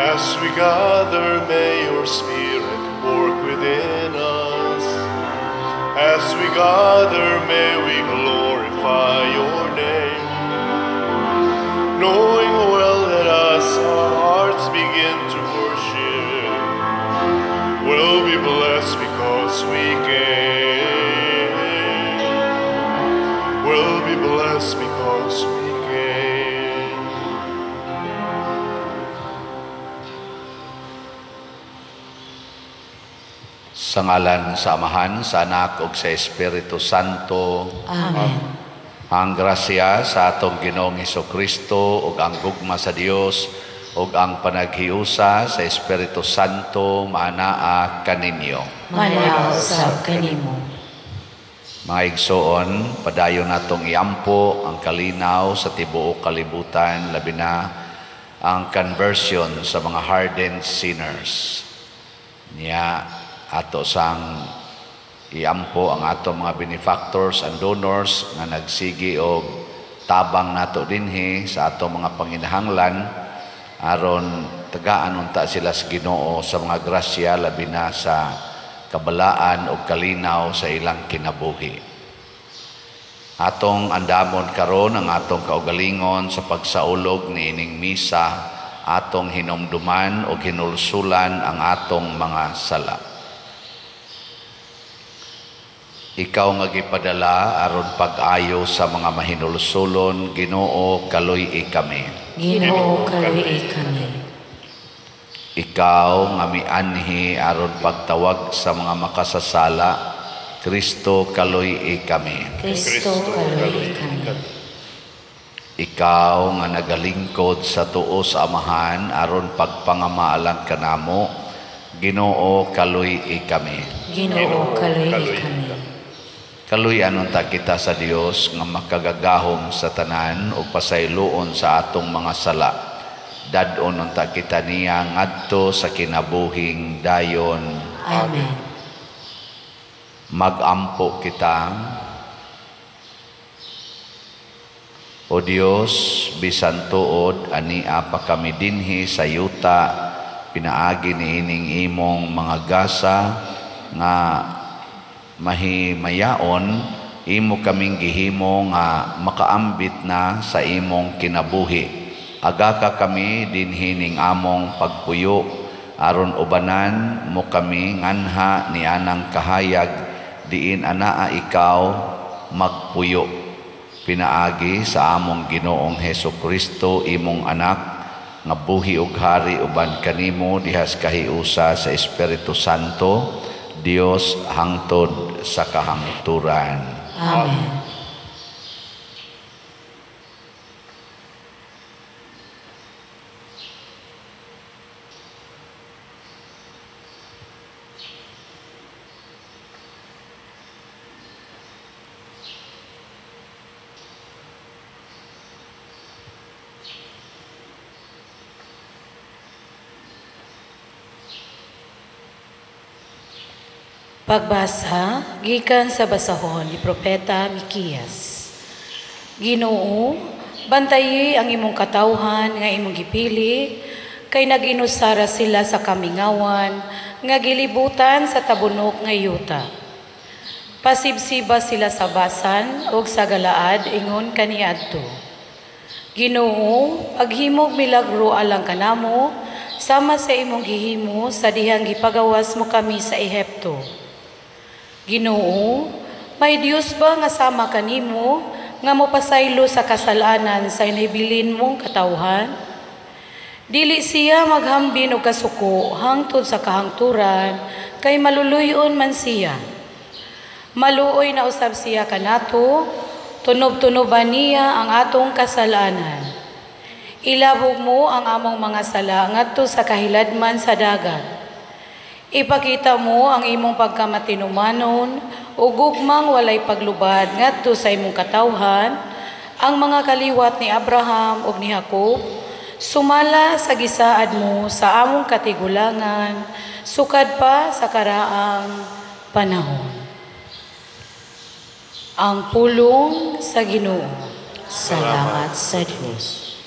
As we gather, may your Spirit work within us. As we gather, may we glorify your name. Knowing well that as our hearts begin to worship, we'll be blessed because we came. We'll be blessed because we came. Sa ngalan sa Amahan, sa Anak ug sa Espiritu Santo. Amen. Ang grasya sa atong Ginoong Hesukristo ug ang gugma sa Dios ug ang panaghiusa sa Espiritu Santo maanaa kaninyo. Maanaa usab kanimo. Mga igsoon, padayon natong iampo ang kalinaw sa tibuok kalibutan, labi na ang conversion sa mga hardened sinners. Niya ato sang iampo ang ato mga benefactors and donors nga nagsigi og tabang nato dinhi sa ato mga panginahanglan aron tagaan unta sila sa Ginoo sa mga grasya, labi na sa kabalaan og kalinaw sa ilang kinabuhi. Atong andamon karon ang atong kaugalingon sa pagsaulog niining misa, atong hinumduman og hinulsulan ang atong mga sala. Ikaw nga gipadala aron pag-ayo sa mga mahinulsulon, Ginoo, kaluy-i kami. Ginoo, kaluy-i kami. Ikaw nga mianhi aron pagtawag sa mga makasasala, Kristo, kaluy-i kami. Kristo, kaluy-i kami. Ikaw nga nagalingkod sa tuo sa Amahan aron pagpangamaalan kanamo, Ginoo, kaluy-i kami. Ginoo, kaluy-i kami. Kaluy-an unta kita sa Dios nga makagagahom sa tanan ug pasayloon sa atong mga sala. Dad-on unta kita niya ngadto sa kinabuhing dayon. Amen. Magampo kita. O Dios, bisan tuod ania pa kami dinhi sa yuta, pinaagi niining imong mga gasa nga mahimayaon, imo kaming gihimo nga makaambit na sa imong kinabuhi. Agaka kami dinhi ning among pagpuyo, aron ubanan mo kami nganha ni anang kahayag, diin anaa ikaw magpuyo. Pinaagi sa among Ginoong Hesukristo, imong anak, nga buhi ug hari uban kanimo dihas kahiusa sa Espiritu Santo, Dios hangtod sa kahangturan. Amen. Pagbasa gikan sa basahon ni Propeta Mikiyas. Ginoo, bantayi ang imong katawhan nga imong gipili, kay nag-inusara sila sa kamingawan nga gilibutan sa tabunok nga yuta. Pasibsiba sila sa Basan ug sa Galaad ingon kaniadto. Ginoo, paghimog milagro alang kanamo, sama sa imong gihimo sa dihang gipagawas mo kami sa Ehipto. Ginoo, may Dios ba nga sama kanimo nga mopasaylo sa kasalanan sa inibilin mong katawhan? Dili siya maghambin og kasuko hangtod sa kahangturan, kay maluluyon man siya. Maluoy na usab siya kanato, tunob-tunoban niya ang atong kasalanan. Ilabog mo ang among mga sala ngadto sa kahiladman sa dagat. Ipakita mo ang imong pagkamatinumanon ug gugmang walay paglubad ngadto sa imong katawhan, ang mga kaliwat ni Abraham ug ni Jacob, sumala sa gisaad mo sa among katigulangan, sukad pa sa karaang panahon. Ang pulong sa Ginoo. Salamat sa Dios.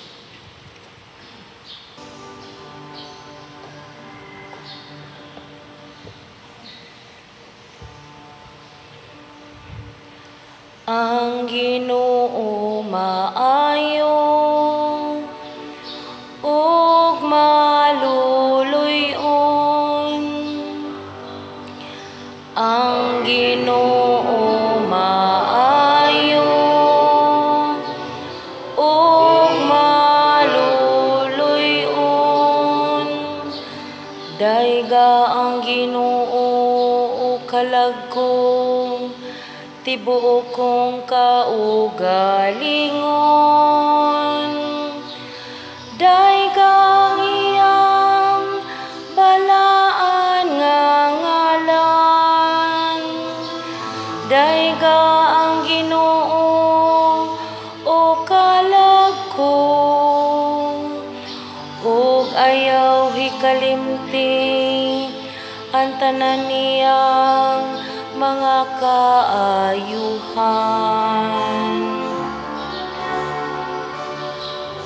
Ang Ginoo maayo ug maluluy-on. Ang Ginoo maayo ug maluluy-on. Dayga ang Ginoo o kalag ko, tibuok kong kaugalingon. Dayga ang iyang balaan nga ngalan. Dayga ang Ginoo o kalag ko, ug ayaw hikalimti ang tanan niyang mga kaayuhan.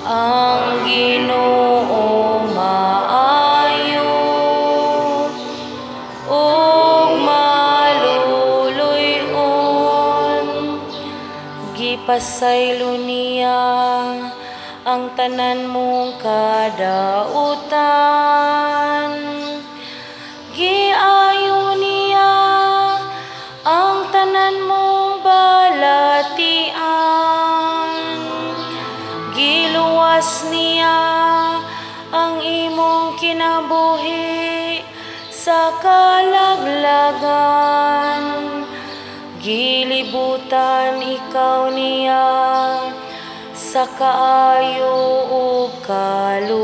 Ang Ginoo maayo ug maluluy-on. Gipasaylo niya ang tanan mong kadautan. Giayo niya ang tanan mong balatian. Giluwas niya ang imong kinabuhi sa kalaglagan. Gilibutan ikaw niya sa kaayo ug kaluoy.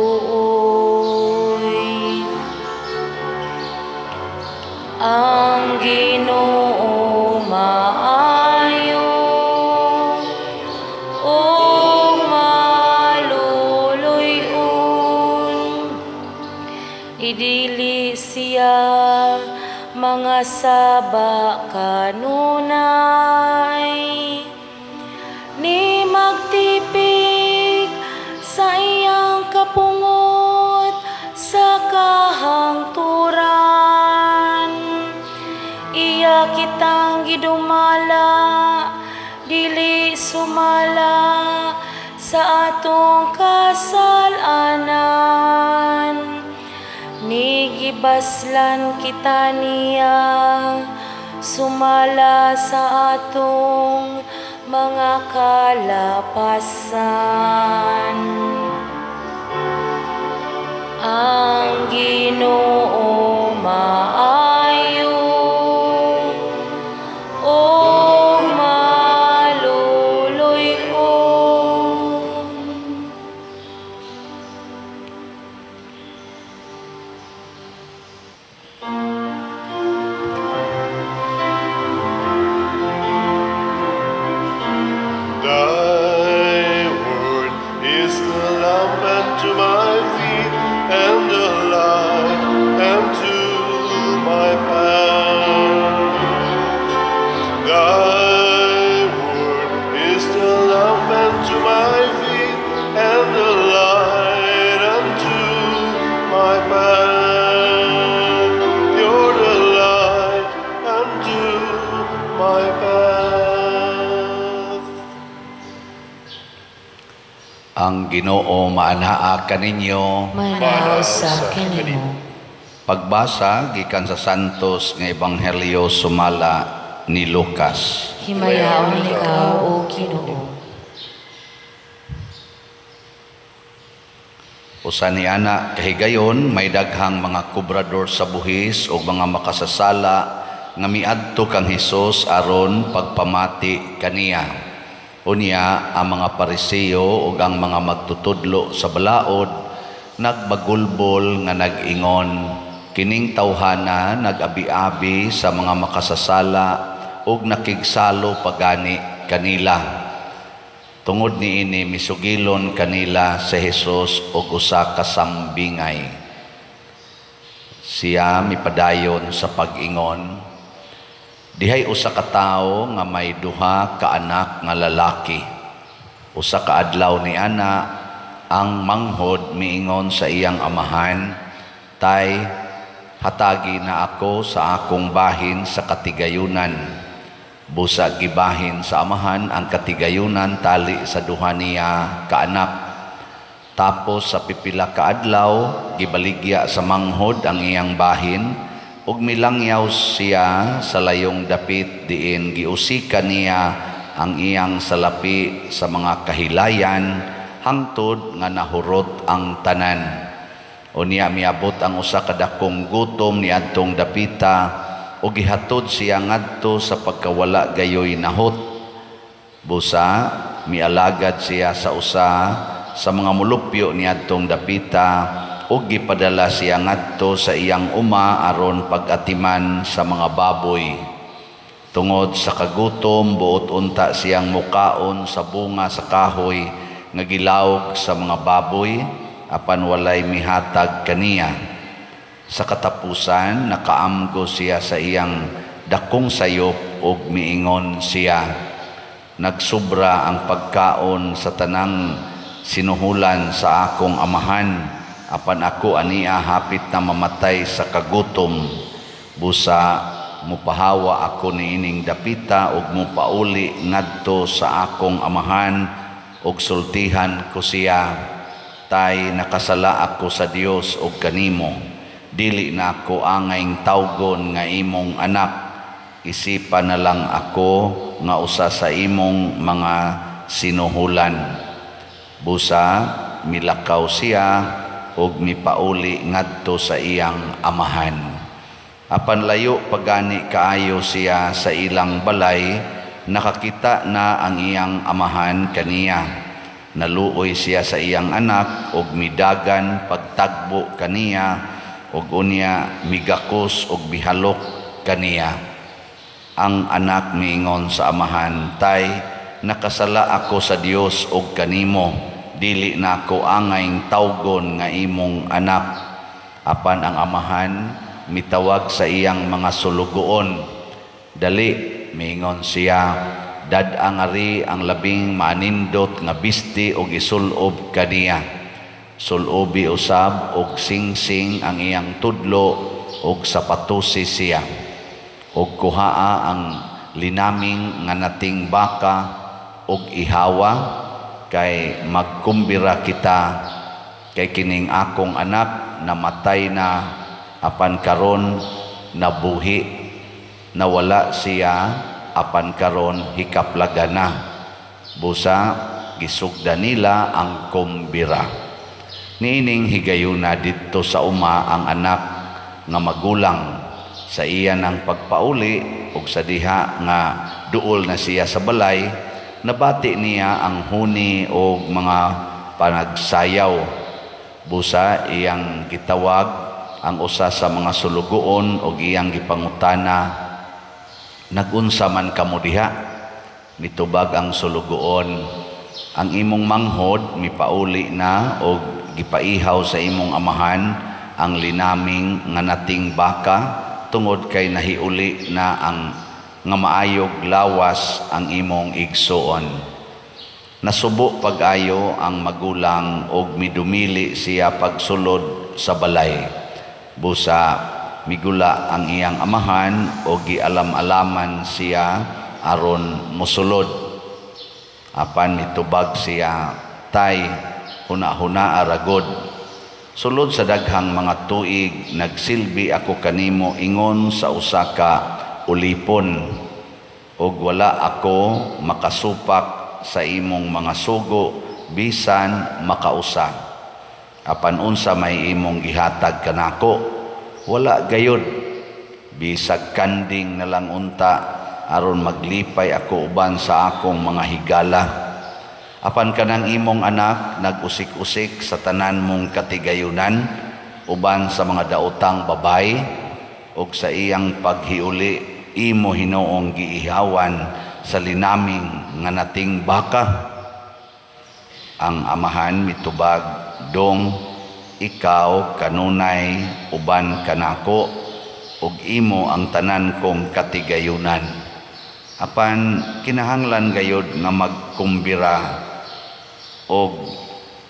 Ang Ginoo maayo ug maluluy-on. Idili siya mga saba kanunay, ni magtipig sa iyang kapungot sa kahangturan. Iya kitang gidumala, dili sumala sa atong kasalanan. Nigibaslan kita niya, sumala sa atong mga kalapasan. Ang Ginoo maayo ug maluluy-on. Thy word is the lamp unto my feet and the light unto my path. Thy word is the lamp unto my feet and the light unto my path. You're the light unto my path. Ang Ginoo maanaa kaninyo. Manao sa kanimo. Pagbasa gikan sa Santos nga Ebanghelyo sumala ni Lucas. Himayaon ikaw, o Ginoo. Usa ni ana kahigayon may daghang mga kubrador sa buhis ug mga makasasala nga miadto kang Hesus aron pagpamati kaniya. Unya ang mga Pariseo ug ang mga magtutudlo sa balaod nagbagulbol nga nag-ingon, kining tawhana nag-abi-abi sa mga makasasala ug nakigsalo pagani kanila. Tungod niini misugilon kanila si Hesus og usa ka sambingay. Siya mipadayon sa pag-ingon, dihay usa ka tawo nga may duha ka anak nga lalaki. Usa ka adlaw ni ana ang manghod miingon sa iyang amahan, tay, hatagi na ako sa akong bahin sa katigayunan. Busa gibahin sa amahan ang katigayunan tali sa duha niya kaanak. Tapos sa pipila ka adlaw, gibaligya sa manghod ang iyang bahin ug milangyaw siya sa layong dapit diin giusikan niya ang iyang salapi sa mga kahilayan hangtod nga nahurot ang tanan. Unya miabot ang usa ka dakong gutom niadtong dapita ug gihatod siya ngadto sa pagkawala gayoy nahot. Busa mialagad siya sa usa sa mga mulupyo niadtong dapita ug gipadala siya ngadto sa iyang uma aron pag-atiman sa mga baboy. Tungod sa kagutom, buot unta siyang mukaon sa bunga sa kahoy nga gilawog sa mga baboy, apan walay mihatag kaniya. Sa katapusan, nakaamgo siya sa iyang dakong sayop ug miingon siya, "Nagsubra ang pagkaon sa tanang sinuhulan sa akong amahan, apan ako ania hapit na mamatay sa kagutom. Busa mupahawa ako niining dapita ug mupauli ngadto sa akong amahan ug sultihan ko siya, Tay, nakasala ako sa Dios ug kanimo. Dili na ako angayng tawgon nga imong anak. Isipan na lang ako nga usa sa imong mga sinuhulan." Busa milakaw siya ug mipauli ngadto sa iyang amahan. Apan layo pagani kaayo siya sa ilang balay, nakakita na ang iyang amahan kaniya. Naluoy siya sa iyang anak ug midagan pagtagbo kaniya ug unya migakos ug mihalok kaniya. Ang anak miingon sa amahan, "Tay, nakasala ako sa Dios ug kanimo. Dili na ako angayng tawgon nga imong anak." Apan ang amahan mitawag sa iyang mga sulugoon. "Dali," miingon siya, "dad-a ngari ang labing maanindot nga bisti ug isulob kaniya. Sulobi usab og singsing ang iyang tudlo og sapatusi siya. Og kuhaa ang linaming nga nating baka og ihawa, kay magkumbira kita, kay kining akong anak namatay na apan karon nabuhi, nawala siya apan karon hikaplaga na." Busa gisugda nila ang kumbira. Niining higayuna didto sa uma ang anak nga magulang. Sa iya ng pagpauli ug sa diha nga duol na siya sa balay, nabati niya ang huni og mga panagsayaw. Busa iyang gitawag ang usa sa mga sulugoon og iyang gipangutana, "Nagunsa man kamo diha?" Mitubag ang sulugoon, "Ang imong manghod mipauli na og gipaihaw sa imong amahan ang linaming nga nating baka tungod kay nahiuli na ang nga maayog lawas ang imong igsuon." Nasubo pag-ayo ang magulang og midumili siya pagsulod sa balay. Busa migula ang iyang amahan og gialam-alaman siya aron mosulod. Apan mitubag siya, "Tay, huna-huna aragod. Sulod sa daghang mga tuig nagsilbi ako kanimo ingon sa usa ka ulipon, ug wala ako makasupak sa imong mga sugo bisan makausa. Apan unsa may imong gihatag kanako? Wala gayud, bisag kanding na lang unta aron maglipay ako uban sa akong mga higala. Apan kanang imong anak nag-usik-usik sa tanan mong katigayunan uban sa mga daotang babay, ug sa iyang paghiuli imo hinoong giihawan sa linaming nga nating baka." Ang amahan mitubag, "Dong, ikaw kanunay uban kanako ug imo ang tanan kong katigayunan. Apan kinahanglan gayod nga magkumbira og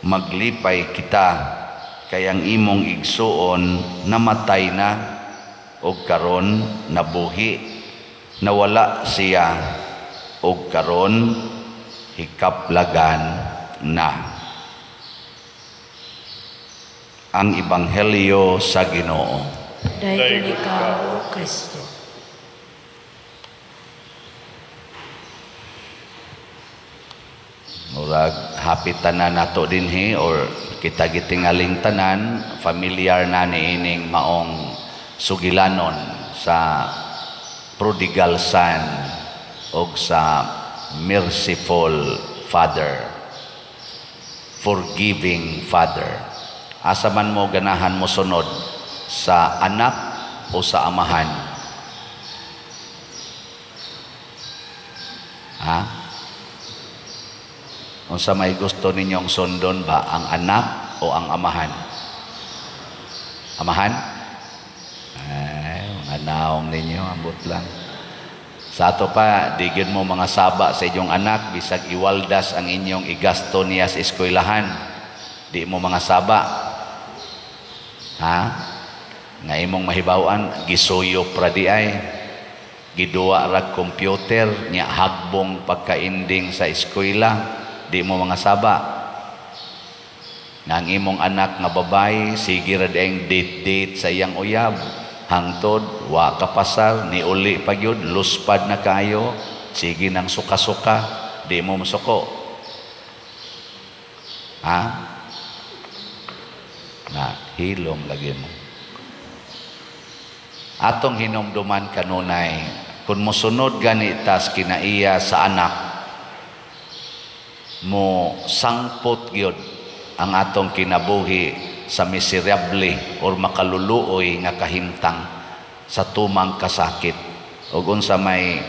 maglipay kita, kay ang imong igsuon namatay na ug karon nabuhi, Nawala siya og karon hikaplagan na. Ang Ebanghelyo sa Ginoo. Dayon ikaw, O Kristo. Murag happy tanan nato dinhi or kita gitingaling tanan, familiar na niining maong sugilanon sa prodigal son og sa merciful father, forgiving father. Asa man mo ganahan mo sunod, sa anak o sa amahan? Ha? Unsa may gusto ninyong sundon ba, ang anak o ang amahan? Amahan? Ay, mga naong ninyo, ambot lang. Sa ato pa, di gyud mo mga saba sa inyong anak, bisag iwaldas ang inyong igasto niya sa eskwelahan. Di mo mga saba. Ha? Nga imong mahibaw-an, gisuyo pra di ay. Giduwa rag computer, nya hagbong pagkainding sa eskwela. Di mo mga saba. Nga ang imong anak nga babae, sige ra di ang date-date sa iyang uyab. Hangtod, wa kapasar, ni uli pa gyud, luspad na kayo, sige nang suka-suka, di mo masuko. Ha? Na, hilom lagi mo. Atong hinumduman kanunay, kung mosunod gani tas kinaiya sa anak, mo sangpot gyud ang atong kinabuhi sa miserable or makaluluoy nga kahimtang sa tumang kasakit. Ug unsa may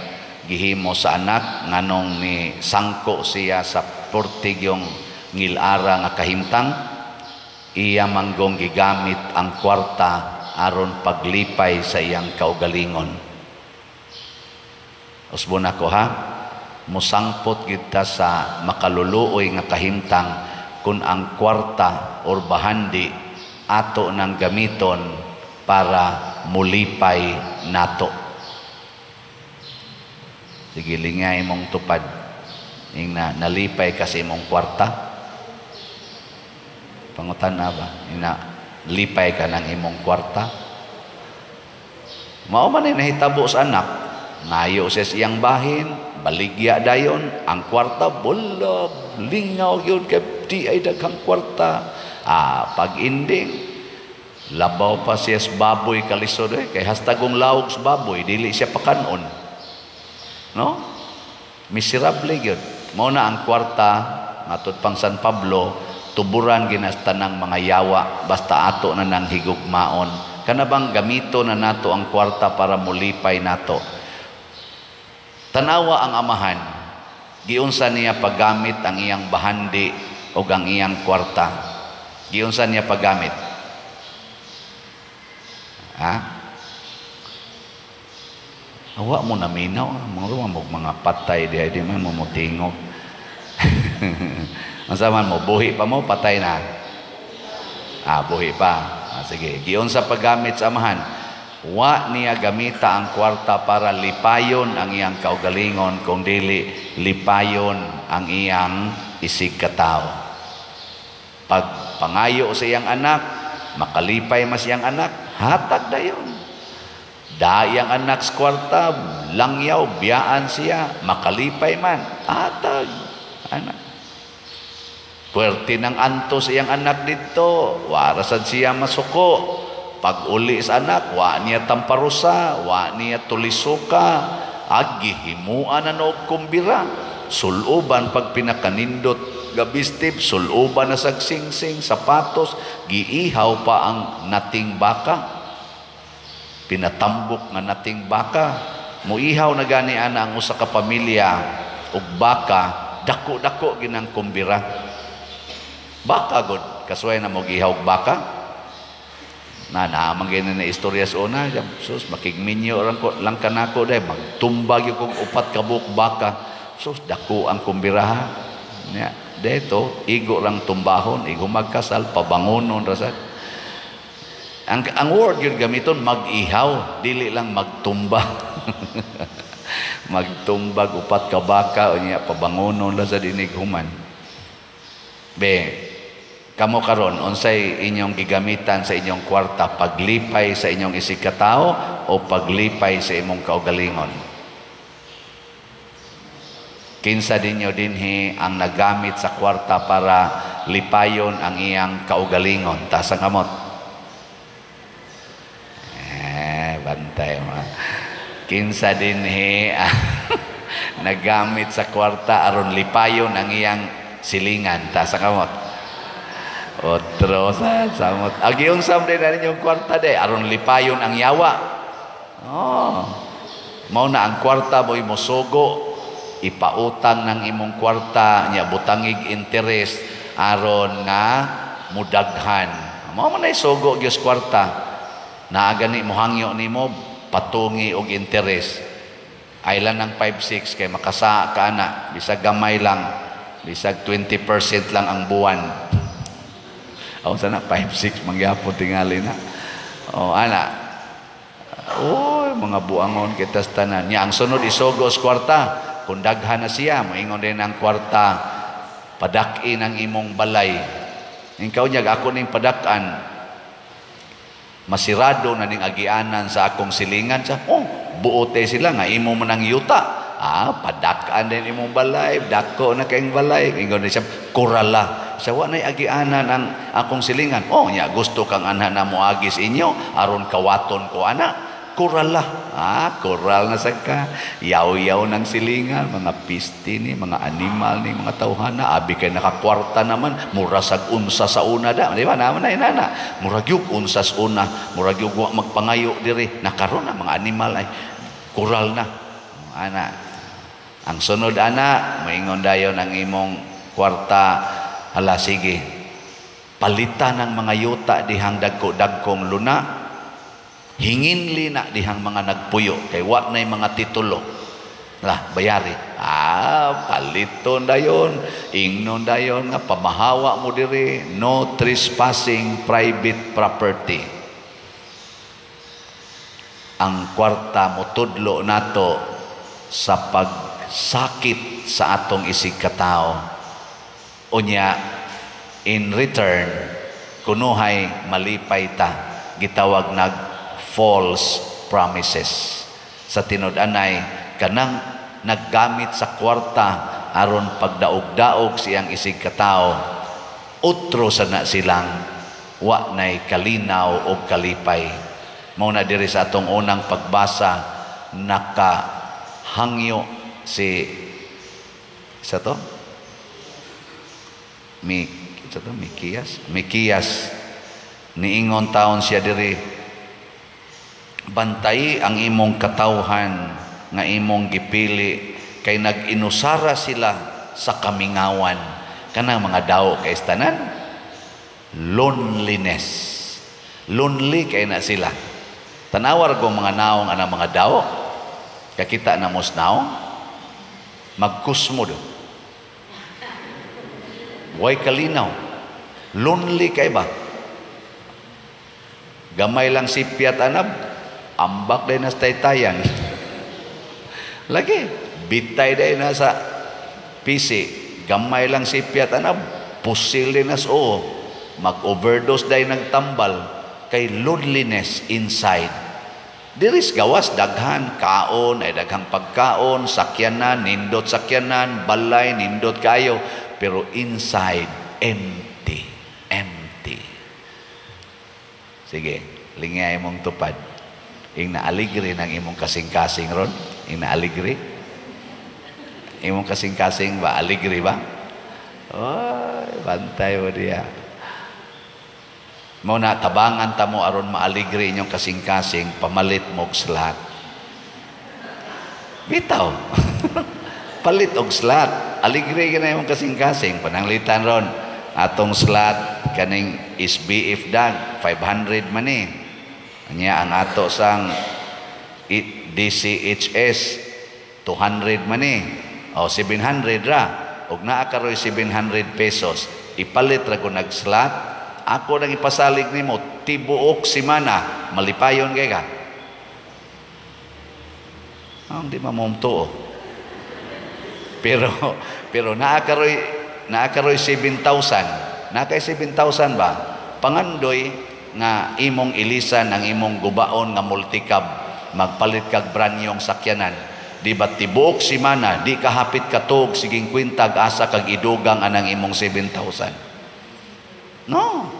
gihimo sa anak nganong ni sangko siya sa portigyong ngilara nga kahimtang, iya manggong gigamit ang kwarta aron paglipay sa iyang kaugalingon. Usbon ako ha, musangpot kita sa makaluluoy nga kahimtang kung ang kwarta or bahandi ato nang gamiton para mulipay nato. Sige, lingay imong tupad. Ing na, nalipay kasi imong kwarta. Pangutan na ba? Ing na, lipay ka ng imong kwarta. Mao man ay nahitabo sa anak. Ngayo siya siyang bahin, baligya dayon, ang kwarta, bulag, lingaw yun, kay di ay daghang kwarta. Ah, pag-ending, labaw pa siya sa baboy kalisod eh, kay hastagong lawog sa baboy, dili siya pakanon. No? Miserable yun. Mao na ang kwarta, matod pang San Pablo, tuburan ginastanang mga yawa, basta ato na nang higugmaon. Kana bang gamito na nato ang kwarta para mulipay nato? Tanawa ang amahan, giunsa niya paggamit ang iyang bahandi o ang iyang kwarta. Giunsa niya paggamit? Ha? Awa mo na minaw, mga mo mga patay di ay di man mo motingog. Unsa man mo, buhi pa mo, patay na? Ah, buhi pa. Ah, sige, giunsa paggamit sa amahan? Wa niya gamita ang kwarta para lipayon ang iyang kaugalingon, kung dili lipayon ang iyang isig katao. Pag pangayo sa iyang anak, makalipay mas iyang anak, hatag dayon. Da iyang anak sa kwarta, langyaw, biyaan siya, makalipay man, hatag. Anak. Puwerte ng anto sa iyang anak dito, warasad siya masuko. Pag uli sa anak, wa niya tamparusa, wa niya tulisuka, aggihimuan na noog kumbira. Suluban pag pinakanindot gabistip, suluban na sagsingsing, sapatos, giihaw pa ang nating baka. Pinatambok nga nating baka. Muihaw na gani ana ang usa ka pamilya og baka, dako-dako ginang kumbira. Baka god, kasuway na mo gihaw og baka. Na naamang ganyan na istorya sa una, sus, makigminyo lang kanako dahil magtumbag yung kong upat kabuk baka. Sus, dako ang kumbiraha. Ya, dito, igo lang tumbahon, igo magkasal, pabangunon, rasad. Ang word yun gamiton, mag-ihaw, dili lang magtumba. Magtumbag upat ka baka unya pabangonon la sa dinig human. Be, kamo karon unsay inyong gigamitan sa inyong kwarta, paglipay sa inyong isig katawo o paglipay sa imong kaugalingon? Kinsa ninyo dinhi ang nagamit sa kwarta para lipayon ang iyang kaugalingon? Taas ang kamot. Bantay mo. Kinsa dinhi nagamit sa kwarta aron lipayon ang iyang silingan? Taas ang kamot. Otro sa samot. Agi unsam din na ninyong kwarta de aron lipayon ang yawa. Oh. Mao na ang kwarta mo'y mosugo, ipautang ng imong kwarta nya butangig interest aron nga mudaghan. Mao man ay sugo gyud kwarta. Naa gani mohangyo nimo patungi og interest. Ay lang ng 5-6 kay makasaa ka na bisag gamay lang, bisag 20% lang ang buwan. O sana 5-6 mangyapon tingali na. O ana. Oy, mga buangon kita sa tanan. Nya ang sunod isugo sa kwarta. Kung daghan na siya, moingon din ang kwarta, padak-in ang imong balay. Ikaw niya, ako ning padak-an. Masirado na ning agianan sa akong silingan. Sa, oh, buote sila nga imo man ang yuta. Ah, padak-an din imong balay, dako na kayong balay. Ingon din siya, kurala. Sa wa nay agianan ang akong silingan. Oh, nya gusto kang anha na moagis inyo aron kawaton ko ana. Kurala. Ah, kural na sad ka. Yaw-yaw ng silingan, mga pisti ni, mga animal ni, mga tawhana. Abi kay nakakwarta naman, mura sag unsa sa una da. Di ba? Naman na inana. Murag yug unsa sa una, murag yug wa magpangayo diri. Nakaron na mga animal ay kural na. Ana. Ang sunod ana, moingon dayon ang imong kwarta, hala sige. Palitan ang mga yuta dihang dagko-dagkong luna. Hinginli na dihang mga nagpuyo kay wa nay mga titulo. Lah bayari. Ah, paliton dayon, ingnon dayon nga pamahawa mo diri, no trespassing private property. Ang kwarta motudlo nato sa pagsakit sa atong isig katao. Unya in return kunuhay malipay ta, gitawag nag false promises. Sa tinud-anay kanang naggamit sa kwarta aron pagdaog-daog siyang isig katao, utro sa na silang wa nay kalinaw og kalipay. Mao na diri sa atong unang pagbasa nakahangyo si sa to Mi sa to Mikiyas, Mikiyas niingon taon siya diri, bantay ang imong katawhan nga imong gipili kay nag-inusara sila sa kamingawan. Kanang mga daw kay tanan loneliness. Lonely kay na sila. Tanawar ko mga naong anang mga daw. Kakita na mos naong magkusmo do. Way kalinaw. Lonely kay ba? Gamay lang si Piat anab, ambak day na sa taytayan. Lagi, bitay day na sa PC. Gamay lang si Piat anab, pusil day na sa oo. Mag-overdose day ng tambal. Kay loneliness inside. Diris gawas, daghan, kaon, ay daghang pagkaon, sakyanan, nindot sakyanan, balay, nindot kayo. Pero inside, empty, empty. Sige, lingay mong tupad. Ing naaligre ng imong kasing-kasing ron. Ing naaligre. Imong kasing-kasing ba? Aligre ba? Oy, bantay mo diya. Mao na tabangan ta mo aron maaligre inyong kasing-kasing, pamalit mo og slat. Bitaw. Palit og slat. Aligre ka na imong kasing-kasing. Pananglitan ron. Atong slat kaning SBF dag 500 man ni. Anya ang ato sang DCHS 200 man ni. O 700 ra. Og naa karoy 700 pesos. Ipalit ra ko nag-slat. Ako nang ipasalig nimo tibuok semana, malipayon kay ka. Ah, hindi mamumtuo. Pero naa karoy 7,000. Naa kay 7,000 ba? Pangandoy nga imong ilisan ang imong gubaon nga multicab, magpalit kag branyong sakyanan. Di ba tibuok simana di ka hapit katog, siging kwintag asa kag idugang anang imong 7,000? No.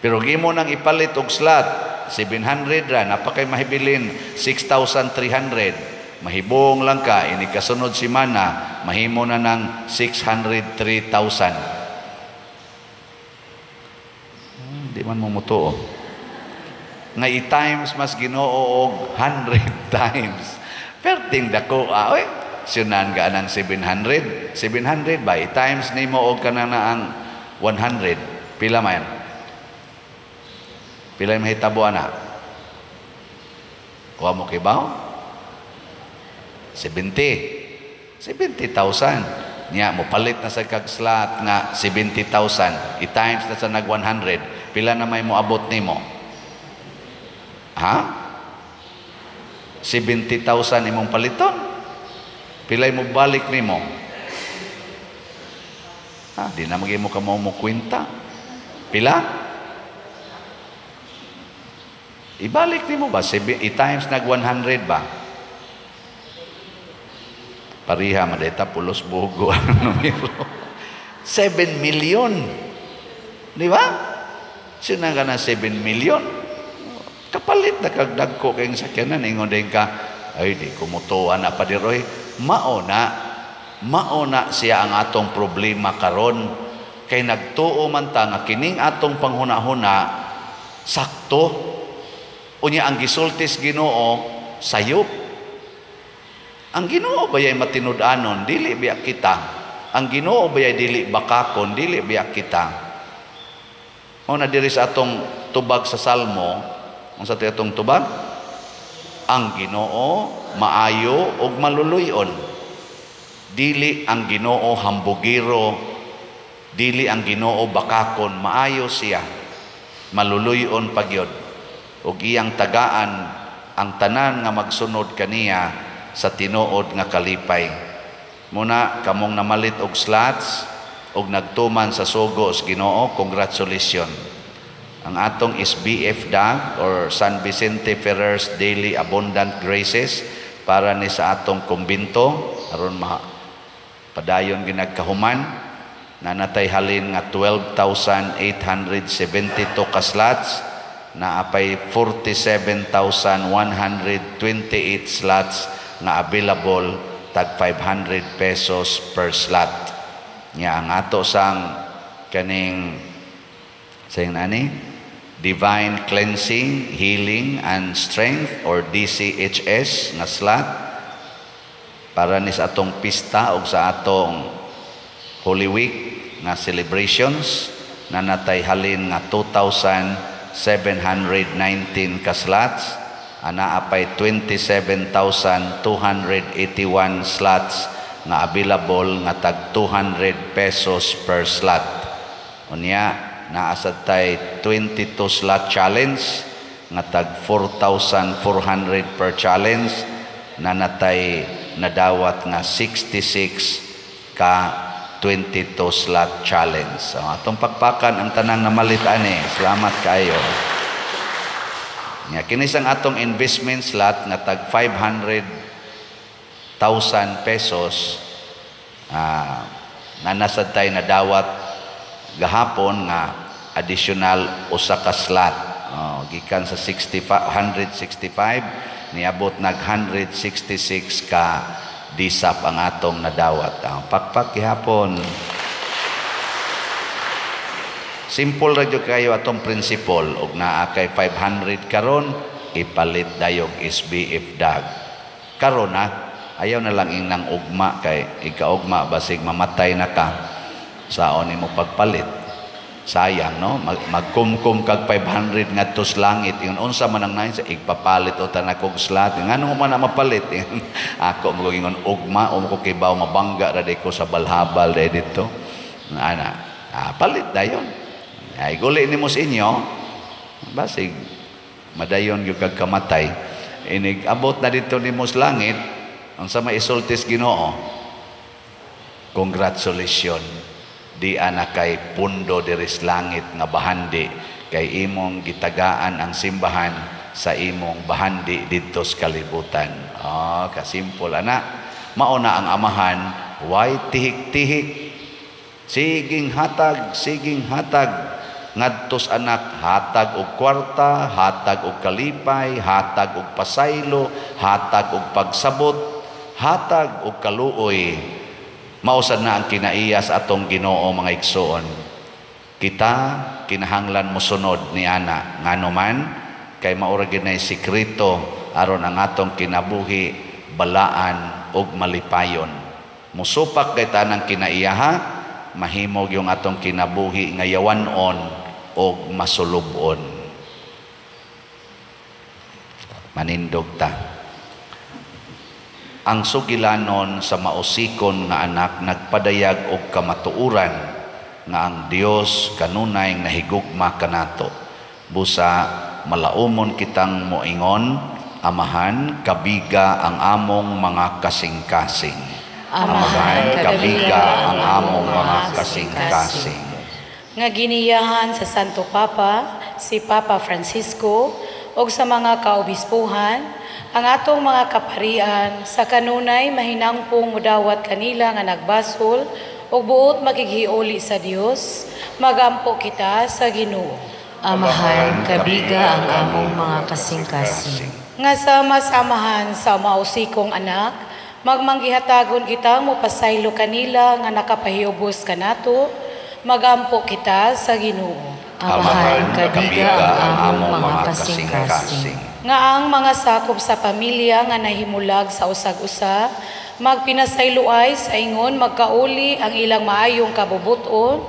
Pero gimo nang ipalit og slot, 700 ra, napakay mahibilin 6,300. Mahibong lang ka, ini kasunod simana, mahimo na ng 603,000. Di man mo mutuo. Nga i-times mas Ginoo og 100 times. Perting dako, ah, oy. Sunan ka ng 700. 700 ba? I-times nimo og kana na ang 100. Pila man? Pila mahitabo ana? Wa mo kibaw? 70. 70,000. Nya mo palit na sa kag slot nga 70,000. I-times na sa nag 100. Pila na may moabot nimo? Ha? 70,000 imong paliton? Pilay mo balik nimo? Ha, di na magimo ka mo kwenta. Pila? Ibalik nimo ba? I-times nag 100 ba? Pariha madeta pulos bugo ang numero. 7 million. Di ba? Sino ka na 7 million? Kapalit na kagdagko kayong sakyanan. Ingon din ka, ay di kumutuan na padiroy. Mao na siya ang atong problema karon. Kay nagtuo man ta nga kining atong panghuna-huna sakto. Unya ang gisultis Ginoo sayop. Ang Ginoo bayay matinud-anon, dili biya kita. Ang Ginoo bayay dili bakakon, dili biya kita. Mao na diri sa atong tubag sa Salmo, unsa ti atong tubag? Ang Ginoo maayo ug maluluy-on. Dili ang Ginoo hambugiro, dili ang Ginoo bakakon, maayo siya, maluluy-on pagyod. Ug iyang tagaan ang tanan nga magsunod kaniya sa tinuod nga kalipay. Muna kamong namalit og slots og nagtuman sa sugo sa Ginoo, congratulations. Ang atong SBF DAG or San Vicente Ferrer's Daily Abundant Graces para ni sa atong kumbinto aron padayon ginagkahuman, nanatay halin nga 12,872 ka slots, naapay 47,128 slots nga available, tag 500 pesos per slot. Nya ang ato sang kaning sayang nani Divine Cleansing, Healing and Strength or DCHS nga slot para ni sa atong pista og sa atong Holy Week nga celebrations, nanatay halin nga 2,719 ka slots, ana apay 27,281 slots nga available nga tag 200 pesos per slot. Unya naasad tay 22 slot challenge nga tag 4,400 per challenge, nanatay nadawat nga 66 ka 22 slot challenge. So, atong pakpakan ang tanang namalit ani. Salamat kayo. Nga kini sang atong investment slot nga tag 500,000 pesos, nga nasad tay nadawat gahapon nga additional usa ka slot. Gikan sa 165 niabot nag 166 ka disap ang atong nadawat. Pakpak gihapon. Simple ra jud kayo atong principle. Og naa kay 500 karon, ipalit dayog SBF DAG. Karon na, ayaw na lang inang ugma kay ikaugma basig mamatay na ka saon nimo pagpalit. Sayang, no? Magkumkum kag 500 ngadto sa langit, ingon unsa man ang nain sa igpapalit o tanakog slot. Ngano man na mapalit? Ako mo ingon ugma o mo kibaw mabangga ra ko sa balhabal day dito. Ana, palit dayon. Ay guli nimo sa inyo basig madayon gyud kag kamatay. Inig abot na dito nimo sa langit, ang sa maisultis Ginoo, congratulations, di ana kay pundo diri sa langit nga bahandi kay imong gitagaan ang simbahan sa imong bahandi didto sa kalibutan. Ah, kasimple ana. Mao na ang amahan, way tihik-tihik. Siging hatag, siging hatag ngadto sa anak, hatag og kwarta, hatag og kalipay, hatag og pasaylo, hatag og pagsabot, hatag og kaluoy. Mausad na ang kinaiya sa atong Ginoo, mga igsoon. Kita kinahanglan mosunod ni ana, ngano man kay mao ra gyud nay sekreto aron ang atong kinabuhi balaan ug malipayon. Musupak kay tanang kinaiyaha, mahimog yung atong kinabuhi nga yawan-on og masulub-on. Manindog ta. Ang sugilanon sa mausikon nga anak nagpadayag og kamatuoran nga ang Dios kanunay nahigugma kanato. Busa malaumon kitang moingon, Amahan, kabiga ang among mga kasing-kasing. Amahan, kabiga ang among mga kasing-kasing. Nga giniyahan sa Santo Papa, si Papa Francisco, og sa mga kaobispuhan, ang atong mga kaparian sa kanunay mahinangpong mudawat kanila nga nagbasol ug buot makighiuli sa Dios, magampo kita sa Ginoo. Amahan, kabiga ang among mga kasing-kasing. Nga sama sa amahan sa mausikong anak, magmanggihatagon kita mopasaylo kanila nga nakapahiubos kanato, magampo kita sa Ginoo. Amahan, kabiga ang among mga kasing-kasing. Nga ang mga sakop sa pamilya nga nahimulag sa usag-usa, magpinasayloay sa ingon magkauli ang ilang maayong kabubuton,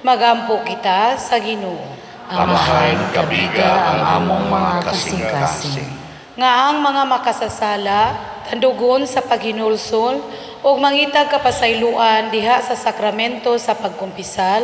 magampo kita sa Ginoo. Amahan, kabiga ang among mga kasing-kasing. Nga ang mga makasasala, tandugon sa paghinulsol, ug mangitag kapasayloan diha sa sakramento sa pagkumpisal,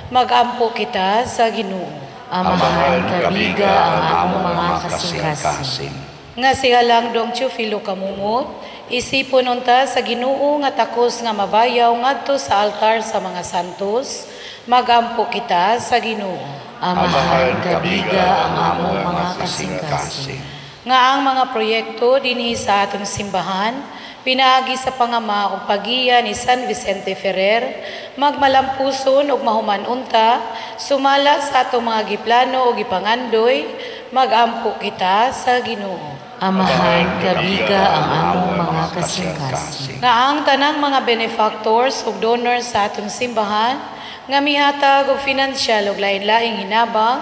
magampo kita sa Ginoo. Amahan, kabiga ang among mga kasing-kasing. Nga siya lang dong Teofilo kamumot, isipon unta sa Ginoo nga takos nga mabayaw ngadto sa altar sa mga santos, magampo kita sa Ginoo. Amahan, kabiga ang among mga kasing-kasing. Nga ang mga proyekto dinhi sa atong simbahan, pinaagi sa pangama ug pagiya ni San Vicente Ferrer, magmalampuson ug mahuman unta, sumala sa atong mga giplano ug gipangandoy, magampo kita sa Ginoo. Amahan, kabiga ang among mga kasing-kasing. Nga ang tanang mga benefactors ug donors sa atong simbahan, nga mihatag og finansyal ug lain-laing hinabang,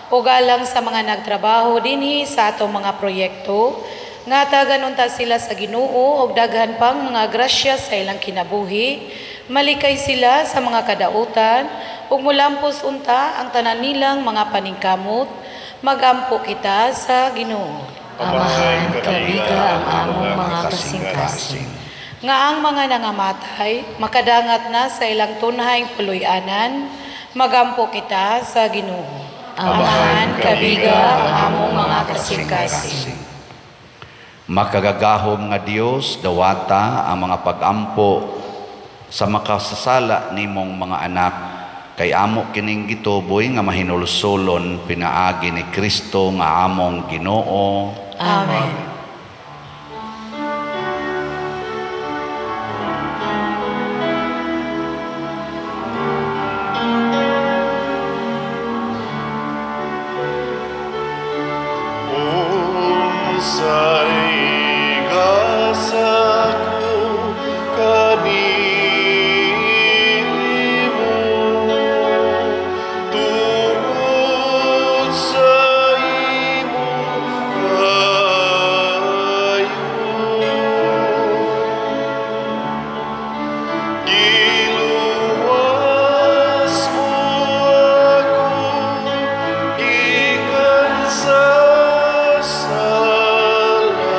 ug alang sa mga nagtrabaho dinhi sa atong mga proyekto, nga tagan unta sila sa Ginoo og daghan pang mga grasya sa ilang kinabuhi, malikay sila sa mga kadautan ug mulampos unta ang tanan nilang mga paningkamot, magampo kita sa Ginoo. Amahan, kabiga ang among mga kasing-kasing. Nga ang mga nangamatay makadangat na sa ilang tunhayng puloy-anan, magampo kita sa Ginoo. Amahan, kabiga ang among mga kasing-kasing. Makagagahom nga Dios, dawata ang mga pagampo sa makasasala nimong mga anak, kay amo kining gituboy nga mahinulsolon pinaagi ni Kristo nga among Ginoo. Amen. Unsay gasa ko kanimo tungod sa imong kaayo, giluwas mo ako gikan sa sala.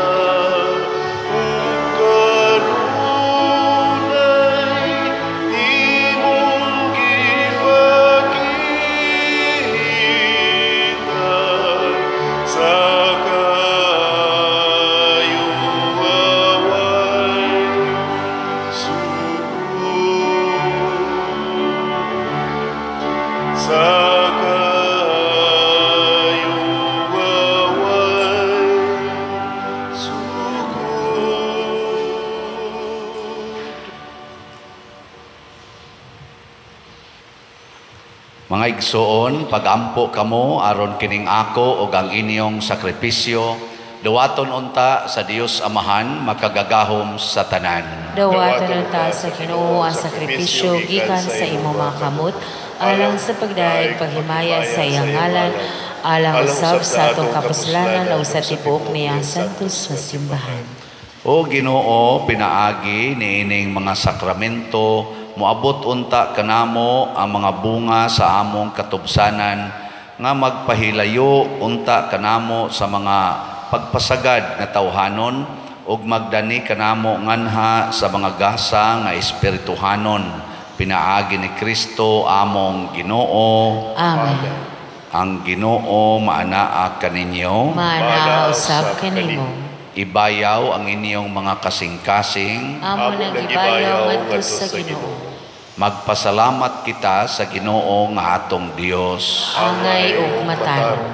Mga igsoon, pagampo kamo aron kining ako ug ang inyong sakripisyo duwaton unta sa Dios Amahan makagagahom sa tanan. Dawaton unta sa Ginoo ang sakripisyo gikan sa imong mga kamot alang sa pagdayeg paghimaya sa iyang ngalan, alang usab sa atong kapuslanan ug sa tibuok niyang santos nga simbahan. O Ginoo, pinaagi niining mga sakramento, moabot unta kanamo ang mga bunga sa among katubsanan nga magpahilayo unta kanamo sa mga pagpasagad nga tawhanon ug magdani kanamo nganha sa mga gasa nga espirituhanon, pinaagi ni Kristo among Ginoo. Amen. Ang Ginoo maanaa kaninyo, maanaa usab kanimo. Ibayaw ang inyong mga kasing-kasing, amo nang ibayaw ngadto sa Ginoo. Magpasalamat kita sa Ginoo nga atong Dios. Angay ug matarong.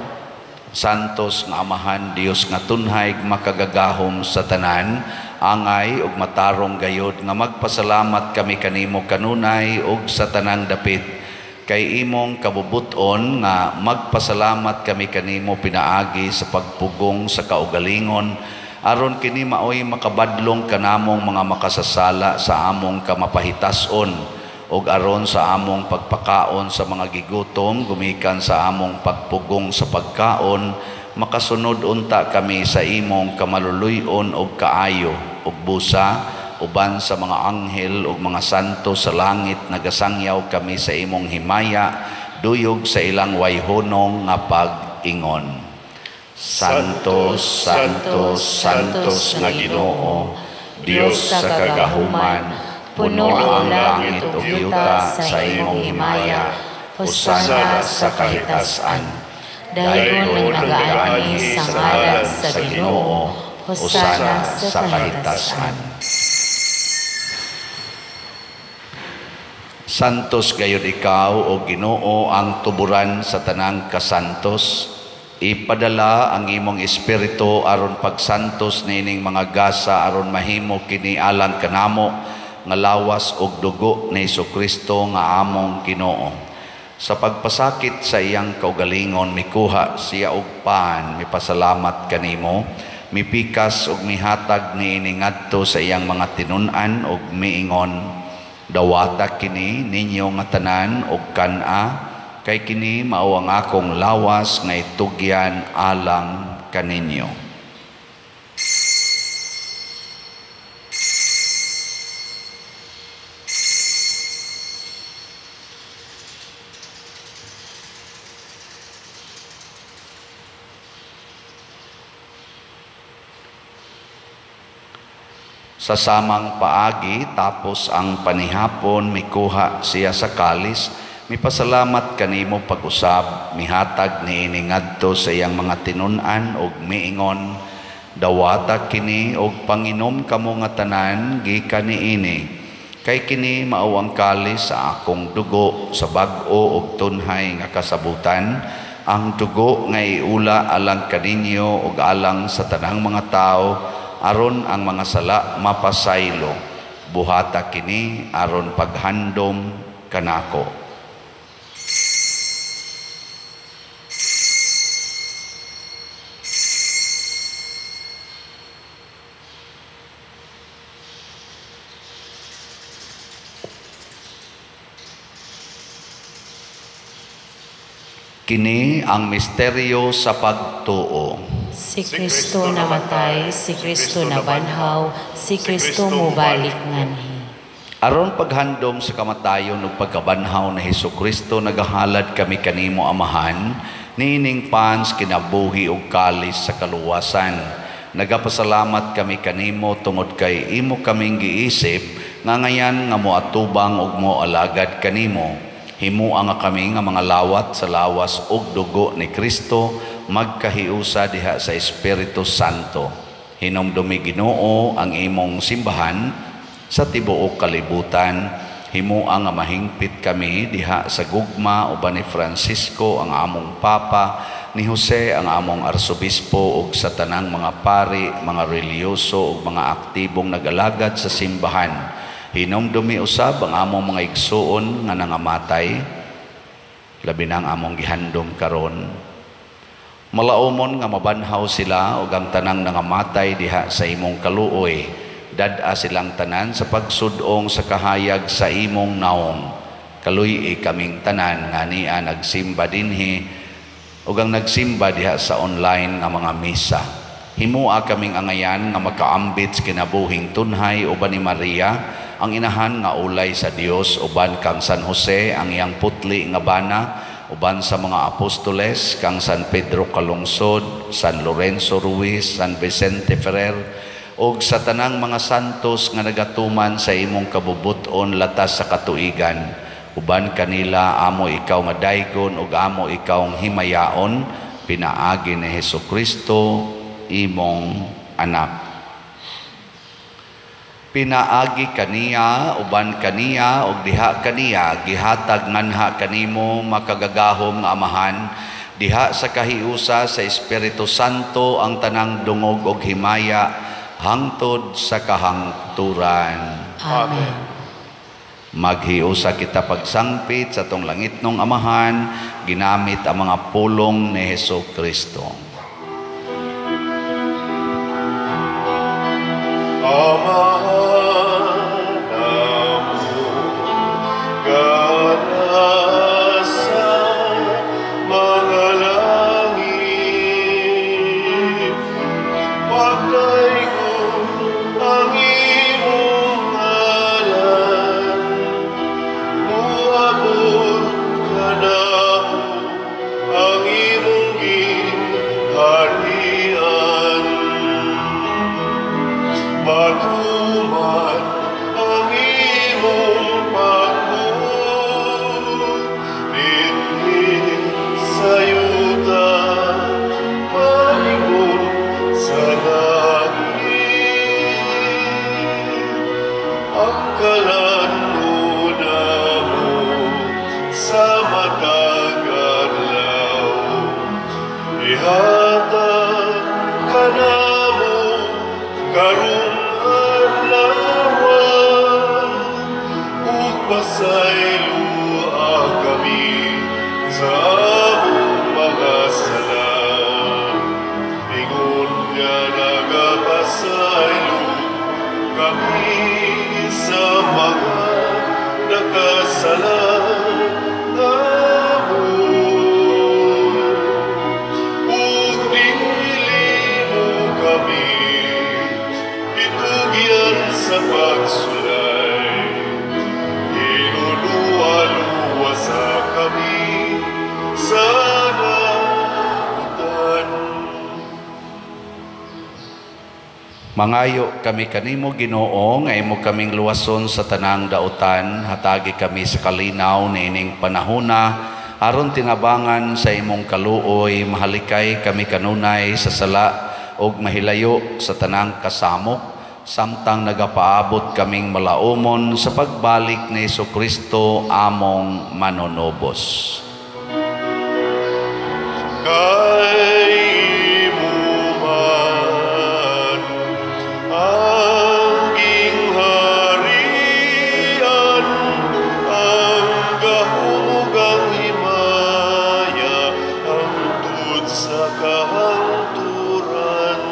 Santos nga Amahan, Dios nga tunhay makagagahom sa tanan, angay ug matarong gayod nga magpasalamat kami kanimo kanunay ug sa tanang dapit. Kay imong kabubuton nga magpasalamat kami kanimo pinaagi sa pagpugong sa kaugalingon, aron kini maoy makabadlong kanamong mga makasasala sa among kamapahitas-on, ug aron sa among pagpakaon sa mga gigutom gumikan sa among pagpugong sa pagkaon, makasunod unta kami sa imong kamaluluy-on ug kaayo ug busa uban sa mga anghel ug mga santo sa langit nagasangyaw kami sa imong himaya duyog sa ilang wayhonong nga pag-ingon. Santo, Santo, Santos nga Ginoo, Dios sa kagahuman, puno ang langit ug yuta sa imong himaya. Hosana sa kahitasan. Dayon ang nagaani sa ngalan sa Ginoo. Hosana sa kahitasan. Santos gayud ikaw, o Ginoo, ang tuburan sa tanang kasantos. Ipadala ang imong espiritu aron pagsantos niining mga gasa aron mahimo kini alang kanamo nga lawas og dugo ni Hesukristo nga among Ginoo. Sa pagpasakit sa iyang kaugalingon mikuha siya og pan, mipasalamat kanimo, mipikas og mihatag niini ngadto sa iyang mga tinun-an og miingon, dawata kini ninyo nga tanan og kan-a, kay kini mao ang akong lawas nga itugyan alang kaninyo. Sa samang paagi, tapos ang panihapon, mikuha siya sa kalis, mipasalamat kanimo pag-usab, mihatag niini ngadto sa iyang mga tinun-an og miingon, dawata kini og panginom kamo nga tanan gikan niini, kay kini mao ang kalis sa akong dugo sa bag-o og tunhay nga kasabutan, ang dugo nga iula alang kaninyo og alang sa tanang mga tawo, aron ang mga sala mapasaylo. Buhata kini aron paghandom kanako. Kini ang misteryo sa pagtuo. Si Kristo namatay, si Kristo nabanhaw, si Kristo mobalik nganhi. Aron paghandom sa kamatayon ug pagkabanhaw ni Hesukristo, nagahalad kami kanimo Amahan, niining pans kinabuhi ug kalis sa kaluwasan. Nagapasalamat kami kanimo tungod kay imo kaming giisip nga ngayan nga moatubang ug moalagad kanimo. Himua nga kami nga mga lawat sa lawas ug dugo ni Kristo, magkahiusa diha sa Espiritu Santo. Hinumdumi Ginoo ang imong simbahan sa tibuok kalibutan. Himua nga mahingpit kami diha sa gugma uban ni Francisco ang among Papa, ni Jose ang among Arsobispo, ug sa tanang mga pari, mga relihiyoso ug mga aktibong nagalagad sa simbahan. Hinumdumi usab ang among mga igsuon nga nangamatay, Labi na ang among gihandom karon. Malaumon nga mabanhaw sila ug ang tanang nangamatay diha sa imong kaluoy. Dad-a silang tanan sa pagsudong sa kahayag sa imong naong. Kaluy-i kaming tanan nga nia nagsimba dinhi ug ang nagsimba diha sa online nga mga misa. Himua kaming angayan nga makaambit sa kinabuhing tunhay uban ni Maria, ang inahan nga ulay sa Dios, uban kang San Jose ang iyang putli nga bana, uban sa mga apostoles kang San Pedro Calungsod, San Lorenzo Ruiz, San Vicente Ferrer, ug sa tanang mga santos nga nagatuman sa imong kabubut-on latas sa katuigan. Uban kanila amo ikaw nga daygon ug amo ikaw himayaon, pinaagi ni Hesukristo imong anak. Pinaagi kaniya, uban kaniya, ug diha kaniya, gihatag nganha kanimo makagagahom nga Amahan, diha sa kahiusa sa Espiritu Santo ang tanang dungog ug himaya hangtod sa kahangturan. Amen. Maghiusa kita pagsangpit sa atong langitnong Amahan, ginamit ang mga pulong ni Hesus Kristo. Amahan among nasa mga langit, pagdaygon ang imong ngalan, moabot kanamo ang imong gingharian. Matuman ang imong pagbuot dinhi sa yuta, maingon sa langit. Ang kalan-on namo sa matag adlaw, ihatag kanamo karong adlaw, ug pasayloa kami sa among mga sala, ingon nga nagapasaylo kami sa mga nakasala namo. Ug dili mo kami itugyan sa pagsulay, hinuluwa-luwasa kami sa dautan. Mangayo kami kanimo, Ginoo, nga imo kaming luwason sa tanang dautan, hatagi kami sa kalinaw niining panahona, aron tinabangan sa imong kaluoy, mahalikay kami kanunay sa sala ug mahilayo sa tanang kasamok, samtang nagapaabot kaming malaumon sa pagbalik ni Hesukristo among manunubos. Kay imo man ang gingharian, ang gahom ug ang himaya, hangtod sa kahangturan.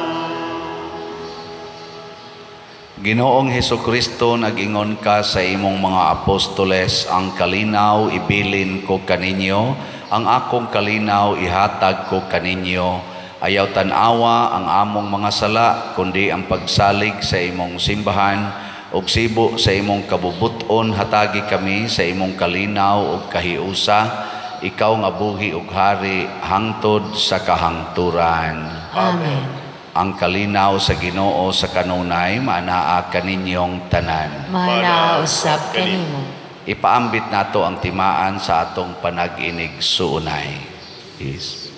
Ginoong Hesukristo, nag-ingon ka sa imong mga apostoles, ang kalinaw ibilin ko kaninyo, ang akong kalinaw ihatag ko kaninyo. Ayaw tan-awa ang among mga sala, kundi ang pagsalig sa imong simbahan, ug sibo sa imong kabubuton, hatagi kami sa imong kalinaw ug kahiusa, ikaw nga buhi ug hari hangtod sa kahangturan. Amen. Ang kalinaw sa Ginoo sa kanunay maanaa kaninyong tanan. Maanaa usab kanimo. Ipaambit nato ang timaan sa atong panag-inig suunay. Peace.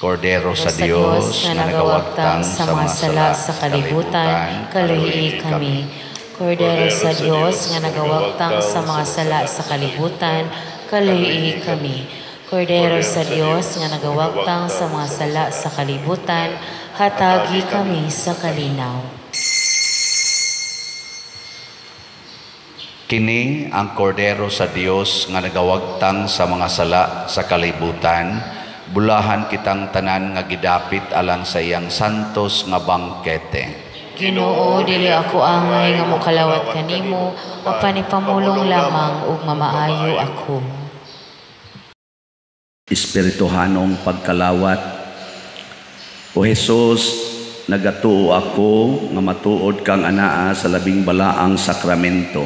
Kordero sa Dios nga nagawagtang sa mga sala sa kalibutan, kaluhi kami. Kordero sa Dios nga nagawagtang sa mga sala sa kalibutan, kaluhi kami. Kordero sa Dios nga nagawagtang sa mga sala sa kalibutan, hatagi kami sa kalinaw. Kini ang kordero sa Dios nga nagawagtang sa mga sala sa kalibutan. Bulahan kitang tanan nga gidapit alang sa iyang santos nga bangkete. Ginoo, dili ako angay nga mokalawat kanimo, apan ipamulong lamang ug mamaayo ako. Espirituhanong pagkalawat. O Hesus, nagatuo ako nga matuod kang anaa sa labing balaang sakramento.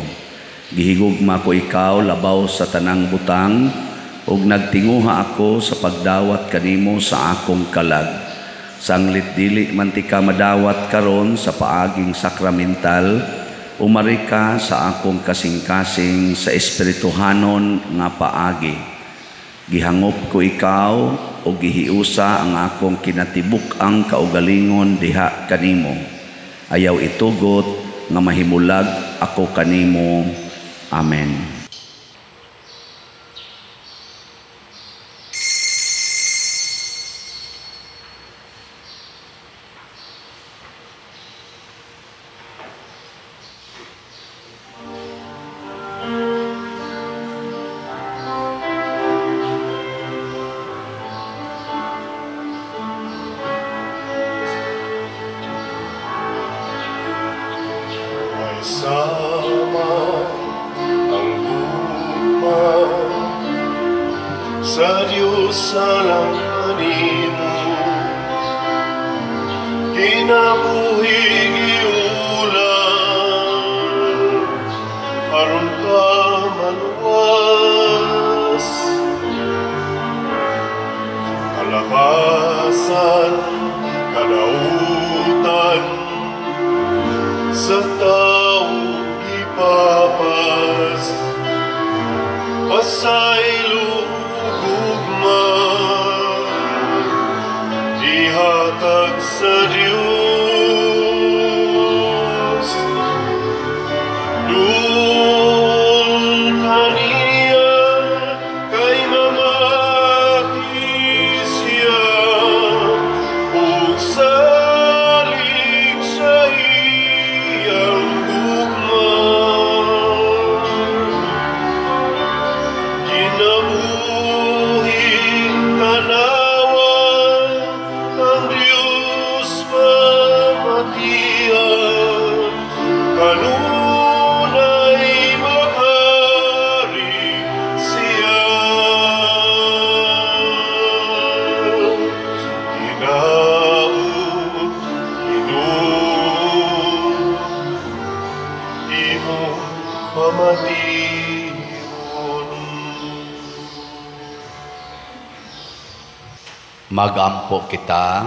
Gihigugma ko ikaw labaw sa tanang butang, ug nagtinguha ako sa pagdawat kanimo sa akong kalag. Sanglit dili man ti ka madawat karon sa paaging sakramental, umari ka sa akong kasing-kasing sa espirituhanon nga paagi. Gihangop ko ikaw o gihiusa ang akong kinatibuk-ang kaugalingon diha kanimo. Ayaw itugot nga mahimulag ako kanimo. Amen. Sama ang gugma sa Diyos alang kanimo, kinabuhi giulan aron ka maluwas. Kalabasan, kadautan sa tao ipapas, pasaylo gugma ihatag sa Dios. Dul kaniya kay mamati siya, ug salig sa iyang gugma. Kinabuhi tanawa ang Diyos pamatian, kanunay maghari siya. Hinaut, Ginoo, imong pamation. Magampo kita.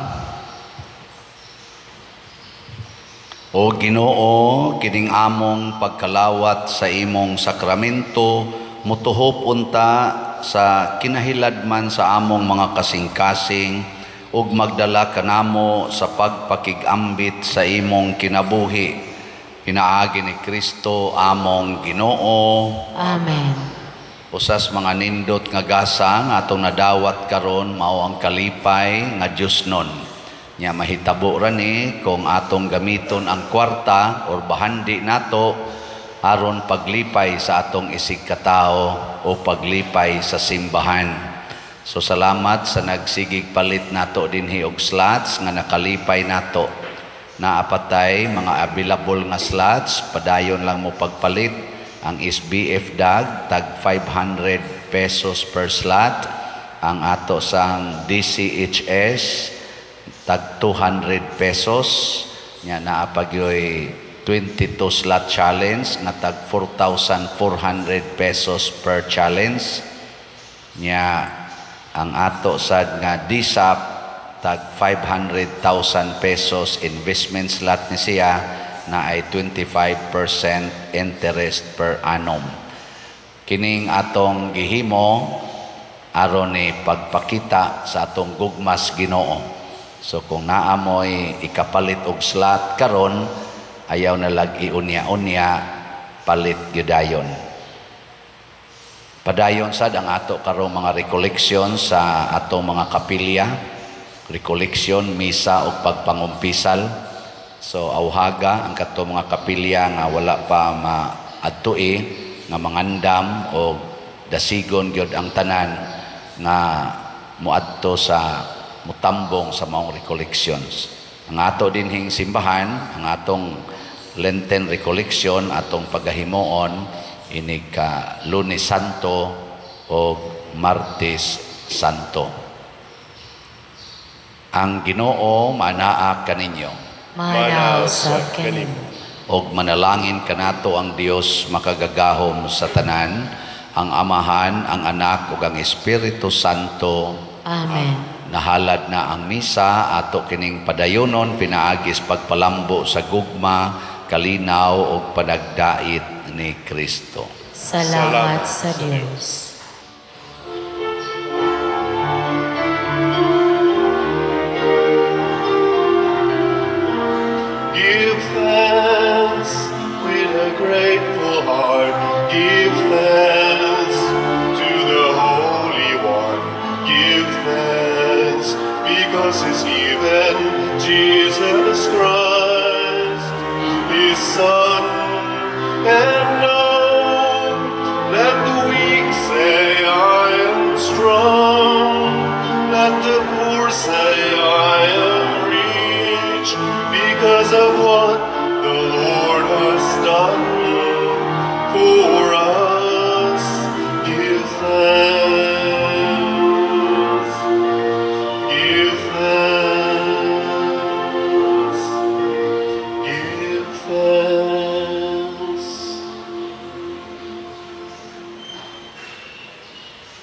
O Ginoo, kining among pagkalawat sa imong sakramento, mutuhop unta sa kinahiladman sa among mga kasing-kasing, ug magdala kanamo sa pagpakig-ambit sa imong kinabuhi. Pinaagi ni Kristo among Ginoo. Amen. Usas mga nindot nga gasa nga atong nadawat karon mao ang kalipay nga Dios nun. Nya mahitabo ra ni kung atong gamiton ang kwarta or bahandi nato aron paglipay sa atong isig katao o paglipay sa simbahan. So salamat sa nagsigig palit nato dinhi og slots nga nakalipay nato. Naapatay mga available nga slots, padayon lang mo pagpalit. Ang SBF DAG tag 500 pesos per slot, ang ato sang DCHS tag 200 pesos, nya naa pagyoy 22 slot challenge nga tag 4,400 pesos per challenge, nya ang ato sad nga DSAP tag 500,000 pesos investment slot ni siya na ay 25% interest per annum. Kining atong gihimo aron ni pagpakita sa atong gugmas Ginoo. So kung naamoy ikapalit og slot karon, ayaw na lag iunya-unya, palit gyud dayon. Padayon sad ang ato karong mga recollection sa atong mga kapilya, recollection, misa ug pagpangumpisal. So awhaga ang kato mga kapilya nga wala pa maadtoi, nga mangandam og dasigon gyud ang tanan nga moadto sa mutambong sa maong recollections. Ang ato dinhing simbahan, ang atong Lenten recollection atong pagahimuon inig ka Lunes Santo o Martes Santo. Ang Ginoo manaa kaninyo. Manaa usab kanimo. Og manalangin kanato ang Dios makagagahom sa tanan, ang Amahan, ang Anak ug ang Espiritu Santo. Amen. Nahalad na ang misa, ato kining padayonon pinaagis pagpalambo sa gugma, kalinaw ug panagdait ni Kristo. Salamat sa Dios. Give thanks with a grateful heart. Give thanks to the Holy One. Give thanks because He's given Jesus Christ, His Son, and